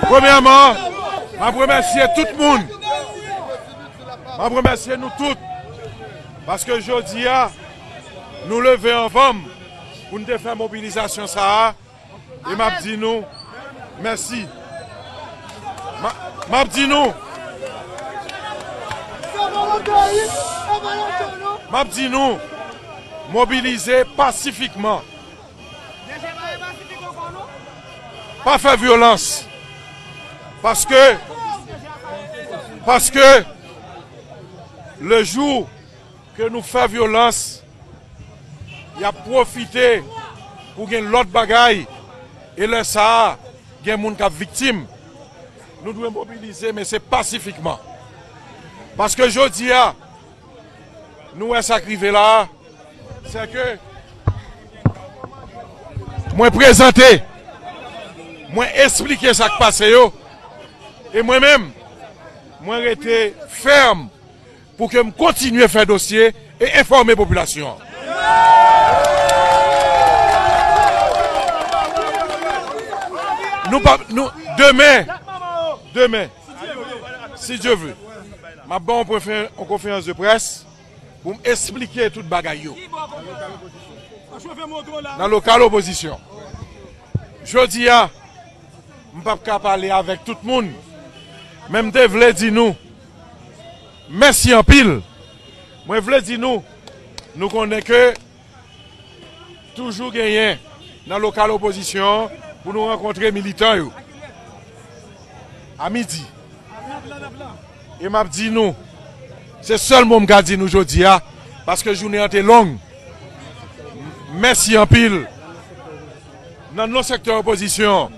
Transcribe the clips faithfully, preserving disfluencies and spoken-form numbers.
Premyèman, m ap remèsye tout moun. M ap remèsye nou tout. Paske jodi a, nou leve anvan m pou n te fè mobilizasyon sa a. E m ap di nou mèsi. M a-, m ap di nou, m ap di nou, mobilize pasifikman. Pa fè vyolans. Paske, paske, le jou ke nou fè vyolans, y ap pwofite pou gen lòt bagay, e lè sa a, gen moun k ap viktim. Nou dwe mobilize, men se pasifikman. Paske jodi a, nou wè sa k rive la a, se ke mwen prezante, mwen esplike sa k pase yo, e mwen menm, mwen rete fèm pou ke m kontinye fè dosye e enfòme popilasyon an. Nou pa, nou, demen, demen, si Dye ve, m ap ba yon konfe-, yon konferans de près pou m esplike tout bagay yo. Nan lokal opozisyon. Jodi a, m p ap ka pale avèk tout moun, men m te vle di nou mèsi anpil. Mwen vle di nou, nou konnen ke toujou genyen nan lokal opozisyon an pou nou rankontre militan yo a midi. E m ap di nou, se sèl mo m ka di nou jodi a, paske jounen an te long. Mèsi anpil. Nan non sektè opozisyon,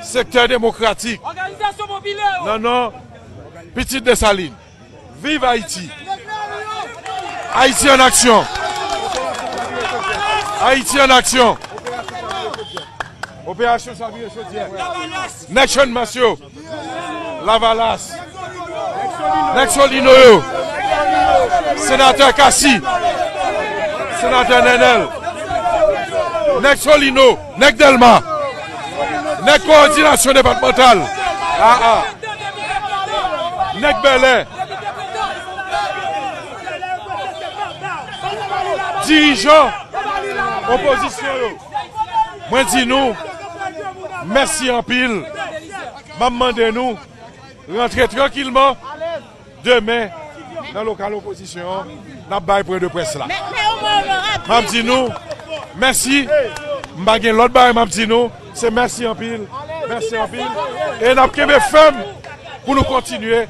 sektè demokratik, nan non pitit Desalin. Viv Ayiti! Ayiti an aksyon! Ayiti an aksyon! Operasyon Savyen Chodyè. Nèg Channmas yo. Lavalas. Nèg Solino yo. Senatè Cassy. Senatè Nenel. Nèg Solino. Nèg Dèlma. Nèg kowòdinasyon depatmantal. A a. Nèg Bèlè. Dirijan opozisyon yo. Mwen di nou, mèsi anpil. M ap mande nou, rantre trankilman. Demen, nan lokal opozisyon an, n ap bay pwen de près la. M ap di nou, mèsi. M pa gen lòt bagay m ap di nou, se mèsi anpil. Mèsi anpil. E n ap kenbe fèm pou nou kontinye.